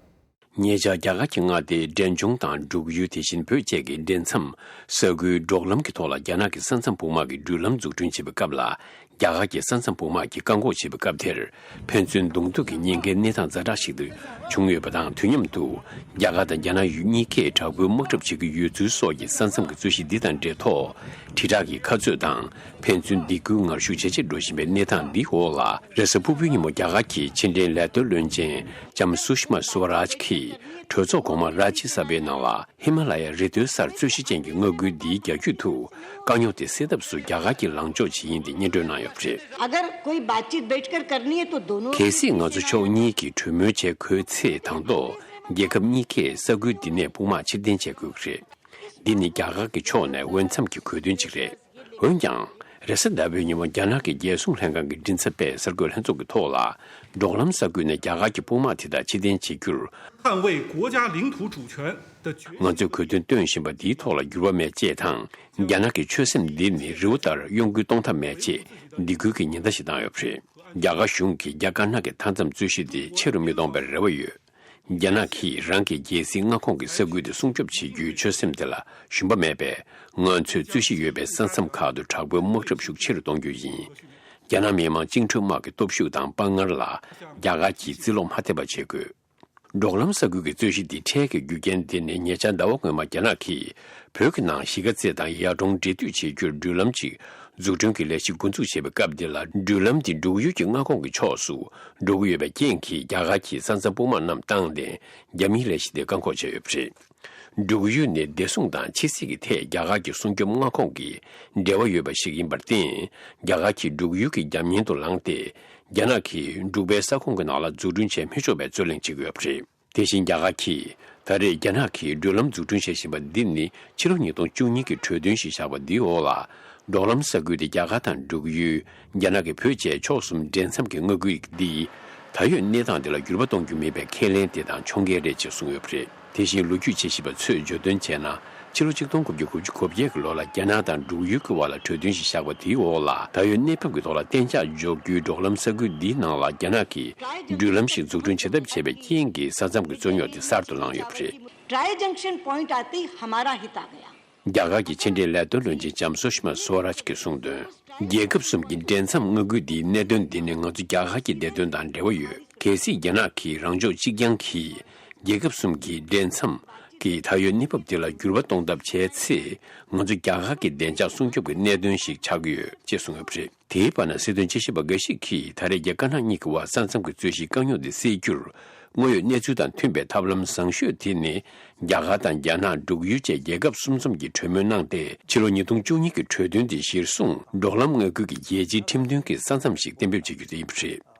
ཉེ་ཆར་རྒྱ་གར་གྱིས་མངའ་སྡེའི་འབྲས་ལྗོངས་དང་འབྲུག་ཡུལ། དེ་བཞིན་བོད་བཅས་ཀྱི་འབྲེལ་མཚམས་ས་ཁུལ་འབྲོག་ལམ་གྱི་ཐོག་ལ་རྒྱ་ནག་གི་ས་མཚམས་དཔུང་དམག་གིས་འགྲུལ་ལམ་འཛུགས་སྐྲུན་བྱེད་པའི་སྐབས་ལ། རྒྱ་གར་གྱི་ས་མཚམས་དཔུང་དམག་གིས་བཀག་འགོག་བྱེད་པའི་སྐབས་དེར། ཕན་ཚུན་གདོང་ཐུག་གི་ཉེན་ཁའི་གནས་སྟངས་ཛ་དྲག་ཞིག་ཏུ་བྱུང་ཡོད་པ་དང་། དུས་མཉམ་དུ་རྒྱ་གར་དང་རྒྱ་ནག་ཡུལ་གཉིས་ཀས་དྲག་པོའི་དམག་འཁྲབ་བྱེད་ཀྱི་ཡོད་ཚུལ་སོགས་ཀྱི་ས་མཚམས་ཀྱི་རྩོད་གཞི་འདི་དང་འབྲེལ་ཐོག་དྲིལ་བསྒྲགས་ཀྱི་ཁ་རྩོད་དང་། ཕན་ཚུན་སྡིགས་སྐུལ་ངར་ཤུགས་ཇེ་ཆེར་འགྲོ་བཞིན་པའི་གནས་སྟངས་འདིའི་འོག་ལ། རེས་གཟའ་ཕུར་བུའི་ཉིན་མོ་རྒྱ་གར་གྱི་ཕྱི་འབྲེལ་ལས་དོན་བློན་ཆེན་ལྕམ་སུ་ཤི་མ་སུ་ཝ་རཱཇ་གྱིས་གྲོས་ཚོགས་གོང་མ་རཱཇ་ཡ་སྦའི་ནང་ལ། ཧི་མ་ལ་ཡའི་རི་མཐོའི་སར་རྩོད་གཞི་ཅན་གྱི་མངའ་ཁུལ་འདིའི་རྒྱ་ཁྱོན་དུ་དཀའ་རྙོག་དེ་སེལ་ཐབས་སུ་རྒྱ་གར་གྱི་ལངས་ཕྱོགས་ཇི་ཡིན་དེ་སྙན་སྒྲོན་གནང་ཡོད་པ་རེད། अगर कोई बातचीत बैठकर करनी है तो दोनों གལ་སྲིད་ང་ཚོ་ཕྱོགས་གཉིས་ཀྱིས་གྲོས་མོལ་བྱེད་དགོས་ཚེ། དང་ཐོག་རྒྱལ་ཁབ་གཉིས་ཀས་ས་ཁུལ་འདི་ནས་དཔུང་དམག་ཕྱིར་འཐེན་བྱེད་དགོས་ཀྱི་རེད། འདི་ནི་རྒྱ་གར་གྱི་ཕྱོགས་ནས་འོས་འཚམ་གྱི་གོ་དོན་ཅིག་རེད། འོན་ཀྱང་། རེས་གཟའ་ཟླ་བའི་ཉིན་མོ་རྒྱ་ནག་གི་རྒྱལ་སྲུང་ལྷན་ཁང་གི་མགྲིན་ཚབ་པས་གསར་འགོད་ལྷན་ཚོགས་ཀྱི་ཐོག་ལ། འབྲོག་ལམ་ས་ཁུལ་ནས་རྒྱ་གར་གྱི་དཔུང་དམག་དེ་དག་ཕྱིར་འཐེན་བྱེད་རྒྱུར། 捍卫国家领土主权的决 ང་ཚོས་གོ་དོན་སྟོན་བཞིན་པ་འདིའི་ཐོག་ལ་འགྱུར་བ་མེད་ཅེས་དང་། རྒྱ་ནག་གི་ཆོད་སེམས་འདི་ནི་རི་བོ་ལྟར་གཡོ་འགུལ་གཏོང་ཐབས་མེད་ཅེས་སྡིགས་སྐུལ་གྱི་ཉེན་བརྡ་ཞིག་བཏང་ཡོད་པ་རེད། རྒྱ་གར་གཞུང་གིས་རྒྱ་དཀར་ནག་གི་མཐའ་མཚམས་རྩོད་གཞི་དེ་ཆེ་རུ་མི་གཏོང་པའི་རེ་བ་ཡོད། རྒྱ་ནག་གིས་རང་གི་རྒྱལ་སྲིད་མངའ་ཁོངས་ཀྱི་ས་ཁུལ་དེ་སྲུང་སྐྱོབ་བྱེད་རྒྱུའི་ཆོད་སེམས་དེ་ལ་ཞུམ་པ་མེད་པས། ང་ཚོས་རྩོད་གཞི་ཡོད་པའི་ས་མཚམས་ཁག་ཏུ་དྲག་པོའི་དམག་འཁྲབ་ཤུགས་ཆེ་རུ་གཏོང་རྒྱུ་ཡིན། རྒྱ་ནག་མི་དམངས་བཅིངས་འགྲོལ་དམག་གི་སྟོབས་ཤུགས་དང་དཔའ་ངར་ལ་རྒྱ་གར་གྱིས་རྩིས་སློག་མ་ཐེབས་པ་བྱེད་དགོས། འབྲོག་ལམ་ས་ཁུལ་གྱི་རྩོད་གཞི་འདི་འཕྲལ་གྱི་རྒྱུ་རྐྱེན་དེ་ནི། ཉེ་ཆར་ཟླ་བ་སྔོན་མ་རྒྱ་ནག་གིས་བོད་ཀྱི་ནང་གཞིས་ཀ་རྩེ་དང་ཡར་གྲོང་འབྲེལ་མཐུད་བྱེད་རྒྱུར་འགྲུལ་ལམ་གཅིག་འཛུགས་སྐྲུན་གྱི་ལས་གཞི་འགོ་འཛུགས་བྱས་པའི་སྐབས་འདི་ལ། འགྲུལ་ལམ་འདི་འབྲུག་ཡུལ་གྱི་མངའ་ཁོངས་ཀྱི་ཕྱོགས་སུ་འགྲོ་གི་ཡོད་པའི་རྐྱེན་གྱིས། རྒྱ་གར་གྱིས་ས་མཚམས་དཔུང་དམག་རྣམས་བཏང་སྟེ། རྒྱ་མིའི་ལས་གཞི་དེ་བཀག་འགོག་བྱས་ཡོད་པ་རེད། འབྲུག་ཡུལ་ནི་བདེ་སྲུང་དང་ཕྱི་སྲིད་ཀྱི་ཐད་རྒྱ་གར་གྱི་སྲུང་སྐྱོབ་མངའ་ཁོངས་ཀྱི་འབྲེལ་བ་ཡོད་པ་ཞིག་ཡིན་པར་བརྟེན། རྒྱ་གར་གྱིས་འབྲུག་ཡུལ་གྱི་རྒྱབ་ཉེན་དུ་ལངས་ཏེ། རྒྱ་ནག་གིས་འབྲུག་པའི་ས་ཁོངས་ཀྱི་ནང་ལ་འཛུགས་སྐྲུན་བྱེད་མི་ཆོག་པའི་རྩོད་གླེང་བྱེད་ཀྱི་ཡོད་པ་རེད། དེ་བཞིན་རྒྱ་གར་གྱིས་ད་རེས་རྒྱ་ནག་གིས་འགྲུལ་ལམ་འཛུགས་སྐྲུན་བྱེད་བཞིན་པ་འདི་ནི། ཕྱི་ལོ་ཉིས་སྟོང་བཅུ་གཉིས་ཀྱི་གྲོས་མཐུན་ཞིག་བཞག་པ་འདིའི་འོག་ལ། འབྲོག་ལམ་ས་ཁུལ་དེ་རྒྱ་གར་དང་འབྲུག་ཡུལ། རྒྱ་ནག་གི་བོད་བཅས་ཕྱོགས་གསུམ་འབྲེལ་མཚམས་ཀྱི་མངའ་ཁུལ་འདིའི་ད་ཡོད་གནས་སྟངས་དེ་ལ་འགྱུར་བ་གཏོང་རྒྱུ་མིན་པའི་ཁས་ལེན་དེ་དང་ཕྱོགས་འགལ་རེད་ཅེས་གསུངས་ཡོད་པ་རེད། དེ་བཞིན་ལོ་རྒྱུས་དཔྱད་ཞིབ་པ་ཚོས་བརྗོད་དོན་བྱས་ན། ཕྱི་ལོ་ཆིག་སྟོང་དགུ་བརྒྱ་གོ་བརྒྱད་ཀྱི་ལོ་ལ་རྒྱ་ནག་དང་འབྲུག་ཡུལ་གྱི་བར་ལ་གྲོས་མཐུན་ཞིག་བཞག་པ་དེའི་འོག་ལ། ད་ཡོད་གནས་བབ་ཀྱི་ཐོག་ལ་གཏན་འཇགས་འཇོག་རྒྱུའི་འབྲོག་ལམ་ས་ཁུལ་འདིའི་ནང་ལ་རྒྱ་ནག་གིས་འགྲུལ་ལམ་ཞིག་འཛུགས་སྐྲུན་བྱེད་ཐབས་བྱས་པའི་རྐྱེན་གྱིས། ས་མཚམས་ཀྱི་རྩོད་རྙོག་དེ་གསར་དུ་ལངས་ཡོད་པ་རེད། ट्राई जंक्शन पॉइंट आते ही हमारा हित आ गया। རྒྱ་གར་གྱི་ཕྱི་འབྲེལ་ལས་དོན་བློན་ཆེན་ལྕམ་སུ་ཤི་མ་སུ་ཝ་རཱཇ་གྱིས་གསུངས་དོན། རྒྱལ་ཁབ་གསུམ་གྱི་འབྲེལ་མཚམས་མངའ་ཁུལ་འདིའི་གནད་དོན་འདི་ནི་ང་ཚོ་རྒྱ་གར་གྱི་བདེ་དོན་དང་འབྲེལ་བ་ཡོད། གལ་སྲིད་རྒྱ་ནག་གིས་རང་ཕྱོགས་གཅིག་རྐྱང་གིས་རྒྱལ་ཁབ་གསུམ་གྱི་འབྲེལ་མཚམས་ཀྱི་ད་ཡོད་གནས་བབ་དེ་ལ་འགྱུར་བ་གཏོང་ཐབས་བྱས་ཚེ། ང་ཚོ་རྒྱ་གར་གྱི་བདེ་འཇགས་སྲུང་སྐྱོབ་ཀྱི་གནད་དོན་ཞིག་ཆགས་ཀྱི་ཡོད་ཅེས་གསུངས་ཡོད་པ་རེད། དེའི་བར་ན་སྲིད་དོན་དཔྱད་ཞིབ་པ་འགའ་ཞིག་གིས་ད་རེས་རྒྱ་དཀར་ནག་གཉིས་ཀྱི་བར་ས་མཚམས་ཀྱི་རྩོད་གཞིའི་དཀའ་རྙོག་འདི་སེལ་རྒྱུར་ དངོས་ཡོད་གནས་ཚུལ་དང་མཐུན་པའི་ཐབས་ལམ་བཟང་ཤོས་དེ་ནི། རྒྱ་གར་དང་རྒྱ་ནག་འབྲུག་ཡུལ་བཅས་རྒྱལ་ཁབ་གསུམ་མཚམས་ཀྱི་གྲོས་མོལ་གནང་སྟེ། ཕྱི་ལོ་ཉིས་སྟོང་བཅུ་གཉིས་ཀྱི་གྲོས་མཐུན་དེ་གཞིར་བཟུང་འབྲོག་ལམ་མངའ་ཁུལ་གྱི་རྒྱལ་སྤྱིའི་ཁྲིམས་མཐུན་གྱི་ས་མཚམས་ཤིག་གཏན་འབེབས་བྱེད་རྒྱུ་དེ་ཡིན་པ་རེད།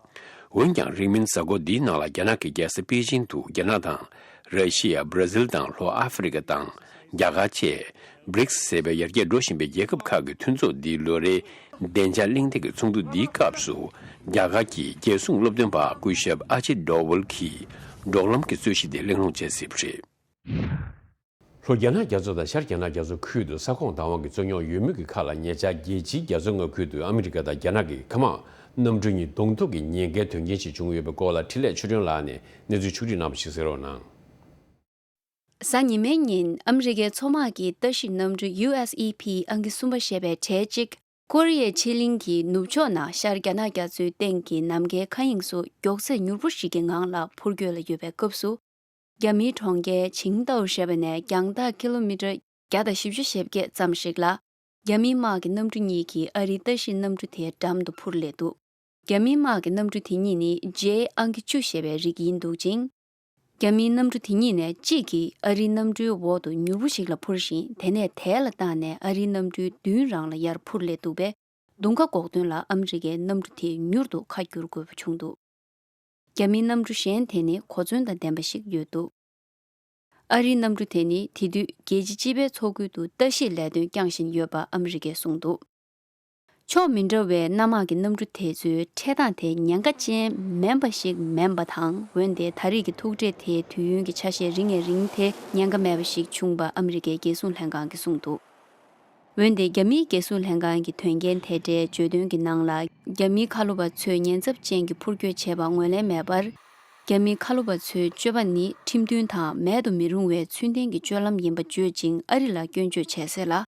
འོན་ཀྱང་། རིང་མིན་གཟའ་འཁོར་འདིའི་ནང་ལ་རྒྱ་ནག་གི་རྒྱལ་ས་པེ་ཅིང་དུ་རྒྱ་ནག་དང་། ར་ཤི་ཡ། བྷ་ར་ཟིལ་དང་ལྷོ་ཨ་ཧྥེ་རི་ཀ་དང་། རྒྱ་གར་བཅས། བྷི་རིགས་ཟེར་བའི་ཡར་རྒྱས་འགྲོ་བཞིན་པའི་རྒྱལ་ཁབ་ཁག་གི་མཐུན་ཚོགས་འདིའི་ལོ་རེའི་བདེ་འཇགས་གླེང་སྟེགས་ཀྱི་ཚོགས་འདུ་འདིའི་སྐབས་སུ། རྒྱ་གར་གྱི་རྒྱལ་སྲུང་སློབ་སྟོན་པ་སྐུ་ཞབས་ཨ་ཇིད་ཌོ་ཝལ་གྱིས་འབྲོག་ལམ་གྱི་རྩོད་གཞི་དེ་གླེང་སློང་བྱས་ཟིན་པ་རེད། ལྷོ་རྒྱ་ནག་རྒྱ་མཚོ་དང་ཤར་རྒྱ་ནག་རྒྱ་མཚོ་ཁུལ་དུ་ས་ཁོངས་བདག་དབང་གི་རྩོད་རྙོག་ཡོད་མུས་ཀྱི་ཁག་ལ། ཉེ་ཆར་རྒྱལ་སྤྱིའི་རྒྱ་མཚོ་མངའ་ཁུལ་དུ་ཨ་མི་རི་ཀ་དང་རྒྱ་ནག་གི་མཁའ་དམག་གནམ་གྲུ་གཉིས་གདོང་ཐུག་གི་ཉེན་ཁའི་དོན་རྐྱེན་ཞིག་བྱུང་ཡོད་པའི་སྐོར་ལ། འཕྲིན་ལས་ཆོས་སྒྲོན་ལགས་ནས་གནས་ཚུལ་ཕྱོགས་བསྒྲིགས་གནང་བ་ཞིག་གསན་རོགས་གནང་། གཟའ་ཉི་མའི་ཉིན་ཨ་མི་རི་ཀའི་མཚོ་དམག་གི་ལྟ་ཞིབ་གནམ་གྲུ་ཡུ་ཨེས་ཨི་ཕི་ཨང་ཀི་གསུམ་པ་ཞེས་པའི་གྲས་གཅིག་ཀོ་རི་ཡའི་ཕྱེད་གླིང་གི་ནུབ་ཕྱོགས་ནས་ཤར་རྒྱ་ནག་རྒྱ་མཚོའི་སྟེང་གི་ནམ་མཁའི་མཁའ་དབྱིངས་སུ་མགྱོགས་ཚད་མྱུར་པོ་ཞིག་གི་ངང་ལ་འཕུར་སྐྱོད་ལ་ཡོད་པའི་སྐབས་སུ། རྒྱ་མིའི་གྲོང་ཁྱེར་ཆིང་ཏའུ་ཞེས་པ་ནས་རྒྱང་ཐག་ཀི་ལོ་མི་ཊར་བརྒྱ་དང་བཞི་བཅུ་ཞེ་བརྒྱད་ཙམ་ཞིག་ལ། རྒྱ་མིའི་དམག་གི་གནམ་གྲུ་གཉིས་ཀྱིས་ཨ་རིའི་ལྟ་ཞིབ་གནམ་གྲུ་དེའི་འགྲམ་དུ་འཕུར་སླེབས་འདུག་རྒྱ་མིའི་དམག་གི་གནམ་གྲུ་དེ་གཉིས་ནི་ཇེ་ཨང་ཀི་བཅུ་ཞེས་པའི་རིགས་ཡིན་འདུག་ཅིང་། རྒྱ་མིའི་གནམ་གྲུ་དེ་གཉིས་ནས་གཅིག་གིས་ཨ་རིའི་གནམ་གྲུའི་འོག་ཏུ་མྱུར་པོ་ཞིག་ལ་འཕུར་ཞིང་། དེ་ནས་དལ་ལ་བཏང་ནས་ཨ་རིའི་གནམ་གྲུའི་མདུན་རང་ལ་ཡར་འཕུར་སླེབས་འདུག་པས། རྡུང་ཁ་འགོག་དོན་ལ་ཨ་མི་རི་ཀའི་གནམ་གྲུ་དེས་མྱུར་དུ་ཁ་བསྒྱུར་དགོས་པ་བྱུང་འདུག་རྒྱ་མིའི་གནམ་གྲུ་གཞན་དེ་ནི་གོ་མཚོན་དང་ལྡན་པ་ཞིག་ཡོད་འདུག་ཨ་རིའི་གནམ་གྲུ་དེ་ནི་དེ་དུས་རྒྱལ་སྤྱིའི་སྤྱི་པའི་མཚོ་ཁུལ་དུ་ལྟ་ཞིབ་ལས་དོན་བསྐྱངས་བཞིན་ཡོད་པ་ཨ་མི་རི་ཀས་གསུངས་འདུག་ཕྱོགས་མི་འདྲ་བའི་གནམ་དམག་གི་གནམ་གྲུ་དེ་ཚོའི་འཕྲད་སྟངས་དེ་ཉེན་ཁ་ཅན་མིན་པ་ཞིག་མིན་པ་དང་། འོན་ཏེ་ད་རེས་ཀྱི་ཐུག་འཕྲད་དེའི་དུས་ཡུན་གྱི་ཆ་ཤས་རིང་ནས་རིང་དེ་ཉེན་ཁ་མེད་པ་ཞིག་བྱུང་བ་ཨ་མི་རི་ཀའི་རྒྱལ་སྲུང་ལྷན་ཁང་གིས་གསུངས་འདུག་འོན་ཏེ་རྒྱ་མིའི་རྒྱལ་སྲུང་ལྷན་ཁང་གི་དོན་རྐྱེན་དེ་འདྲའི་བརྗོད་དོན་གྱི་ནང་ལ། རྒྱ་མིའི་མཁའ་སློབ་པ་ཚོས་ཉེན་ཚབས་ཅན་གྱི་འཕུར་སྐྱོད་བྱས་པ་ངོས་ལེན་མེད་པར། རྒྱ་མིའི་མཁའ་སློབ་པ་ཚོའི་སྤྱོད་པ་ནི་ཁྲིམས་མཐུན་དང་མེད་དུ་མི་རུང་བའི་ཚུལ་ལྡན་གྱི་སྤྱོད་ལམ་ཡིན་པ་བརྗོད་ཅིང་ཨ་རི་ལ་སྐྱོན་བརྗོད་བྱས་གསལ་ལ།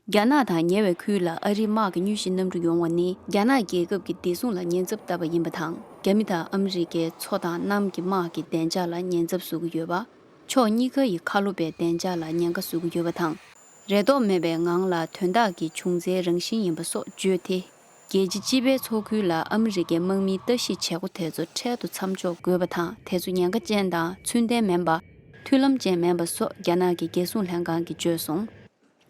རྒྱ་ནག་དང་ཉེ་བའི་ཁུལ་ལ་ཨ་རིའི་དམག་གི་མྱུལ་ཞིབ་གནམ་གྲུ་ཡོང་བ་ནི་རྒྱ་ནག་རྒྱལ་ཁབ་ཀྱི་བདེ་སྲུང་ལ་ཉེན་ཚབས་བཏབ་པ་ཡིན་པ་དང་། རྒྱ་མི་དང་ཨ་མི་རི་ཀའི་མཚོ་དང་གནམ་གྱི་དམག་གི་བདེ་འཇགས་ལ་ཉེན་ཚབས་བཟོ་གི་ཡོད་པ། ཕྱོགས་གཉིས་ཀ་ཡི་མཁའ་སློབ་པའི་བདེ་འཇགས་ལ་ཉེན་ཁ་བཟོ་གི་ཡོད་པ་དང་། རེ་དོགས་མེད་པའི་ངང་ལ་དོན་དག་གི་བྱུང་རྩའི་རང་བཞིན་ཡིན་པ་སོགས་བརྗོད་དེ། རྒྱལ་སྤྱིའི་སྤྱི་པའི་མཚོ་ཁུལ་ལ་ཨ་མི་རི་ཀའི་དམག་མིའི་ལྟ་ཞིབ་བྱེད་སྒོ་དེ་ཚོ་འཕྲལ་དུ་མཚམས་འཇོག་དགོས་པ་དང་། དེ་ཚོ་ཉེན་ཁ་ཅན་དང་ཚུལ་ལྡན་མིན་པ། མཐུན་ལམ་ཅན་མིན་པ་སོགས་རྒྱ་ནག་གི་རྒྱལ་སྲུང་ལྷན་ཁང་གིས་བརྗོད་སོང་།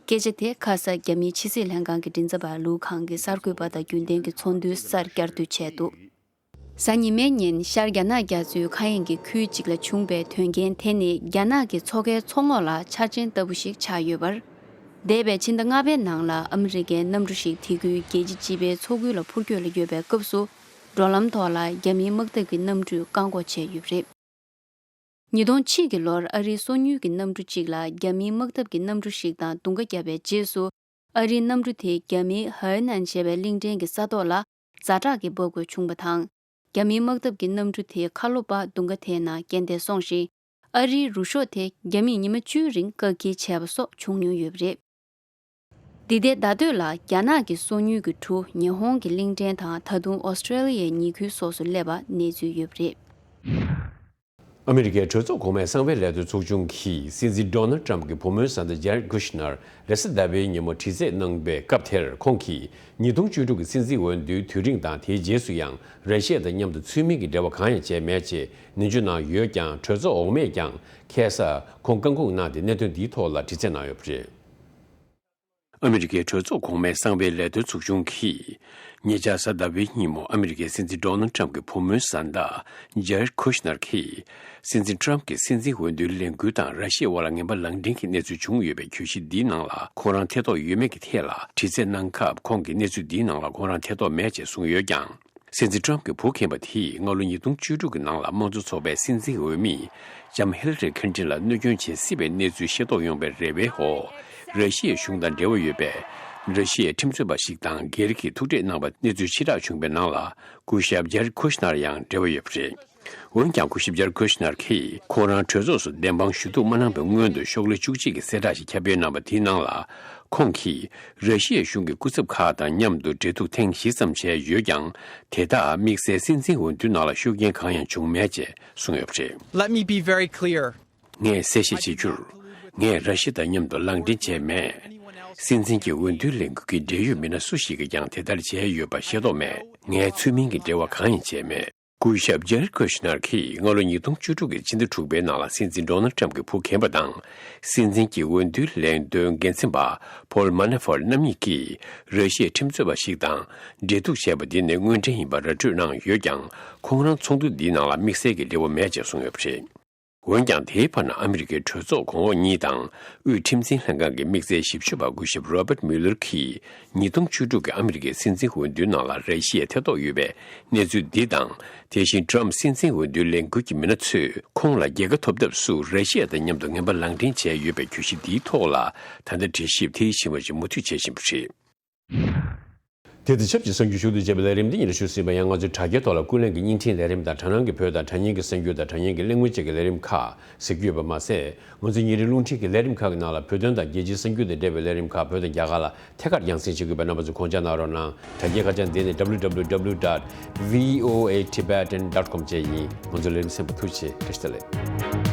སྐད་ཆ་དེ་ཁ་ས་རྒྱ་མིའི་ཕྱི་སྲིད་ལྷན་ཁང་གི་མགྲིན་ཚབ་པ་ལུའུ་ཁང་གིས་གསར་འགོད་པ་དང་རྒྱུན་ལྡན་གྱི་ཚོགས་འདུའི་སར་བསྐྱར་ཟློས་བྱས་འདུག་གཟའ་ཉི་མའི་ཉིན་ཤར་རྒྱ་ནག་རྒྱ་མཚོའི་མཁའ་དབྱིངས་ཀྱི་ཁུལ་གཅིག་ལ་བྱུང་པའི་དོན་རྐྱེན་དེ་ནི་རྒྱ་ནག་གི་མཚོ་ཁའི་མཚོ་ངོགས་ལ་ཆ་རྐྱེན་ལྟ་བུ་ཞིག་ཆགས་ཡོད་པར། འདས་པའི་ཕྱི་ཟླ་ལྔ་པའི་ནང་ལ་ཨ་མི་རི་ཀའི་གནམ་གྲུ་ཞིག་དེ་ཁུལ་རྒྱལ་སྤྱིའི་སྤྱི་པའི་མཚོ་ཁུལ་ལ་འཕུར་སྐྱོད་ལ་ཡོད་པའི་སྐབས་སུ། འགྲོ་ལམ་ཐོག་ལ་རྒྱ་མིའི་དམག་འཐབ་ཀྱི་གནམ་གྲུས་བཀག་འགོག་བྱས་ཡོད་པ་རེད། ཉིས་སྟོང་གཅིག་གི་ལོར་ཨ་རིའི་སོ་མྱུལ་གྱི་གནམ་གྲུ་གཅིག་ལ་རྒྱ་མིའི་དམག་འཐབ་ཀྱི་གནམ་གྲུ་ཞིག་དང་རྡུང་ཁ་བརྒྱབ་པའི་རྗེས་སུ། ཨ་རིའི་གནམ་གྲུ་དེ་རྒྱ་མིའི་ཧའེ་ནན་ཞེས་པའི་གླིང་ཕྲན་གྱི་ས་ཐོག་ལ་ཛ་དྲག་གི་འབབ་དགོས་བྱུང་བ་དང་། རྒྱ་མིའི་དམག་འཐབ་ཀྱི་གནམ་གྲུ་དེའི་མཁའ་སློབ་པ་རྡུང་ཁ་དེའི་ནང་རྐྱེན་འདས་སོང་ཞིང་། ཨ་རིའི་རུ་ཤོག་དེ་རྒྱ་མིས་ཉི་མ་བཅུའི་རིང་བཀག་སྐྱིལ་བྱས་པ་སོགས་བྱུང་མྱོང་ཡོད་པ་རེད། འདི་ཟླའི་ཟླ་སྟོད་ལ་རྒྱ་ནག་གི་སོ་མྱུལ་གྱི་གྲུ་ཉི་ཧོང་གི་གླིང་ཕྲན་དང་། ད་དུང་ཨོ་སི་ཀྲེ་ལི་ཡའི་ཉེ་ཁུལ་སོགས་སུ་སླེབས་པ་གནས་ཚུལ་ཡོད་པ་རེད། ཨ་མི་རི་ཀའི་གྲོས་ཚོགས་གོང་མའི་གསང་བའི་ལས་དོན་ཚོགས་ཆུང་གིས་སྲིད་འཛིན་ཌོ་ནལ་ཊམ་གྱི་བུ་མོའི་བཟའ་ཟླ་ཇར་ཀུཤ་ནར་རེས་གཟའ་ཟླ་བའི་ཉིན་མོ་དྲི་རྩད་གནང་བའི་སྐབས་དེར། ཁོང་གིས་ཉིས་སྟོང་བཅུ་དྲུག་གི་སྲིད་འཛིན་འོས་བསྡུའི་དུས་རིང་དང་དེའི་རྗེས་སུ་ཡང་ར་ཤི་ཡ་དང་མཉམ་དུ་ཚུལ་མིན་གྱི་འབྲེལ་བ་གང་ཡང་བྱས་མེད་ཅེས་ནན་བརྗོད་གནང་ཡོད་ཀྱང་། གྲོས་ཚོགས་འོག་མས་ཀྱང་ཁ་སང་ཁོང་བཀག་འགོག་གནང་སྟེ། གནད་དོན་འདིའི་ཐོག་ལ་དྲི་རྩད་གནང་ཡོད་པ་རེད། ཨ་མི་རི་ཀའི་གྲོས་ཚོགས་གོང་མའི་གསང་བའི་ལས་དོན་ཚོགས་ཆུང་གིས། ཉེ་ཆར་གཟའ་ཟླ་བའི་ཉིན་མོ་ཨ་མི་རི་ཀའི་སྲིད་འཛིན་ཌོ་ནལ་ཊམ་གྱི་བུ་མོའི་བཟའ་ཟླ་ཇར་ཀུཤ་ནར་གྱིས། སྲིད་འཛིན་ཊམ་གྱི་སྲིད་འཛིན་འོས་བསྡུའི་ལས་འགུལ་དང་ར་ཤི་ཡའི་དབར་ལ་ངན་པ་ལག་འབྲེལ་གྱི་གནས་ཚུལ་བྱུང་ཡོད་པའི་གྱོད་གཞི་འདིའི་ནང་ལ་ཁོ་རང་ཐེ་གཏོགས་ཡོད་མེད་ཀྱི་ཐད་ལ་དྲི་རྩད་གནང་སྐབས། ཁོང་གིས་གནས་ཚུལ་འདིའི་ནང་ལ་ཁོ་རང་ཐེ་གཏོགས་མེད་ཅེས་གསུངས་ཡོད་ཀྱང་། སྲིད་འཛིན་ཊམ་གྱི་བུ་རྒན་པ་དེས་སྔ་ལོ་ཉིས་སྟོང་བཅུ་དྲུག་གི་ནང་ལ་དམངས་གཙོ་ཚོགས་པའི་སྲིད་འཛིན་འོས་མི་ལྕམ་ཧིལ་ལ་རི་ཁིན་ཏིན་ལ་གནོད་སྐྱོན་བྱེད་སྲིད་པའི་གནས་ཚུལ་ཤེས་རྟོགས་ཡོང་བའི་རེ་བའི་འོག་ར་ཤི་ཡའི་གཞུང་དང་འབྲེལ་བ་ཡོད་པའི་ར་ཤི་ཡའི་ཁྲིམས་རྩོད་པ་ཞིག་དང་སྒེར་གྱི་ཐུག་འཕྲད་གནང་བ་གནས་ཚུལ་ཕྱིར་བསྒྲགས་བྱུང་བའི་ནང་ལ། སྐུ་ཞབས་ཇར་ཀུཤ་ནར་ཡང་འབྲེལ་བ་ཡོད་པ་རེད། འོན་ཀྱང་། སྐུ་ཞབས་ཇར་ཀུཤ་ནར་གྱིས་ཁོང་རང་གྲོས་ཚོགས་སུ་བདེན་དཔང་ཞུ་གཏུག་མ་གནང་བའི་སྔོན་དུ་ཤོག་ལྷེ་བཅུ་གཅིག་གི་གསལ་བསྒྲགས་ཤིག་ཁྱབ་སྤེལ་གནང་བ་དེའི་ནང་ལ། ཁོང་གིས་ར་ཤི་ཡའི་གཞུང་གི་སྐུ་ཚབ་ཁག་དང་མཉམ་དུ་འབྲེལ་གཏུག་ཐེངས་བཞི་ཙམ་བྱས་ཡོད་ཀྱང་། དེ་དག་དམིགས་བསལ་སྲིད་འཛིན་འོས་བསྡུའི་ནང་ལ་ཤུགས་རྐྱེན་གང་ཡང་བྱུང་མེད་ཅེས་གསུངས་ཡོད་པ་རེད། Let me be very clear. ངས་གསལ་བཤད་བྱེད་རྒྱུར། ངས་ར་ཤི་དང་མཉམ་དུ་ལག་འབྲེལ་བྱས་མེད། སྲིད་འཛིན་གྱི་འོས་བསྡུའི་ལས་འགུལ་གྱི་འབྲེལ་ཡོད་མི་སྣ་སུ་ཞིག་གིས་ཀྱང་དེ་ལྟར་བྱས་ཡོད་པ་ཤེས་རྟོགས་མེད། ངས་ཚུལ་མིན་གྱི་འབྲེལ་བ་གང་ཡང་བྱས་མེད། སྐུ་ཞབས་ཇེ་རེད་ཀོ་ཤི་ནར་གྱིས་སྔ་ལོ་ཉིས་སྟོང་བཅུ་དྲུག་གི་ཕྱི་ཟླ་དྲུག་པའི་ནང་ལ་སྲིད་འཛིན་ཌོ་ནལ་ཊམ་གྱི་བུ་རྒན་པ་དང་། སྲིད་འཛིན་གྱི་འོས་བསྡུའི་ལས་དོན་འགན་འཛིན་པ་ཕོལ་མ་ན་ཧྥོར་རྣམ་གཉིས་ཀྱིས་ར་ཤི་ཡའི་ཁྲིམས་རྩོད་པ་ཞིག་དང་འབྲེལ་གཏུག་བྱས་པ་འདི་ནི་དངོས་འབྲེལ་ཡིན་པར་ར་སྤྲོད་གནང་ཡོད་ཀྱང་། ཁོང་རང་ཚོགས་འདུ་འདིའི་ནང་ལ་དམིགས་བསལ་གྱི་འབྲེལ་བ་མེད་ཅེས་གསུངས་ཡོད་པ་རེད། འོན་ཀྱང་། དེའི་བར་ན་ཨ་མི་རི་ཀའི་གྲོས་ཚོགས་གོང་འོག་གཉིས་དང་དབུས་ཁྲིམས་འཛིན་ལྷན་ཁང་གི་དམིགས་བསལ་ཞིབ་དཔྱོད་པ་སྐུ་ཞབས་རོ་བརྟ་མུ་ལར་གྱིས། ཉིས་སྟོང་བཅུ་དྲུག་གི་ཨ་མི་རི་ཀའི་སྲིད་འཛིན་འོས་བསྡུའི་ནང་ལ་ར་ཤི་ཡའི་ཐེ་གཏོགས་ཡོད་པའི་གནས་ཚུལ་འདི་དང་། དེ་བཞིན་ཊམ་སྲིད་འཛིན་འོས་བསྡུའི་ལས་འགུལ་གྱི་མི་སྣ་ཚོས་ཁོང་ལ་རྒྱལ་ཁ་ཐོབ་ཐབས་སུ་ར་ཤི་ཡ་དང་མཉམ་དུ་ངན་པ་ལག་འབྲེལ་བྱས་ཡོད་པའི་གྱོད་གཞི་འདིའི་ཐོག་ལ། ད་ལྟ་དྲི་ཞིབ་ཐེངས་ཤིག་མ་ཞིག་མུ་མཐུད་བྱེད་བཞིན་པ་རེད། དེ་དང་ཆབས་ཅིག་གསར་འགྱུར་ཞུ་གཏུག་བྱས་པའི་ལས་རིམ་འདི་ཉིད་ལ་ཞུ་ཟིན་པ་ཡང་། ང་ཚོའི་དྲ་རྒྱའི་ཐོག་ལ་ཀུན་གླེང་གི་བརྙན་འཕྲིན་ལས་རིམ་དང་། དྲ་སྣང་གི་བོད་དང་དྲ་བརྙན་གྱི་གསར་འགྱུར་དང་། དྲ་བརྙན་གྱི་གླེང་མོལ་བཅས་ཀྱི་ལས་རིམ་ཁག་གཟིགས་རྒྱུ་ཡོད་པ་མ་ཟད། ང་ཚོའི་ཉིན་རེའི་རླུང་འཕྲིན་གྱི་ལས་རིམ་ཁག་གི་ནང་ལ་བོད་དོན་དང་རྒྱལ་སྤྱིའི་གསར་འགྱུར་དང་འབྲེལ་བའི་ལས་རིམ་ཁག་བོད་དང་རྒྱ་གར་ལ་ཐད་ཀར་རྒྱང་སྲིང་བྱེད་དགོས་པས། རྣམ་པ་ཚོས་གོ་བརྡ་གནང་རོགས་གནང་། དྲ་རྒྱའི་ཁ་བྱང་འདི་ནི་W W W dot V O A Tibetan dot com བཅས་ཡིན། ང་ཚོའི་ལས་རིམ་གསན་པར་ཐུགས་རྗེ་ཆེ། བཀྲ་ཤིས་བདེ་ལེགས།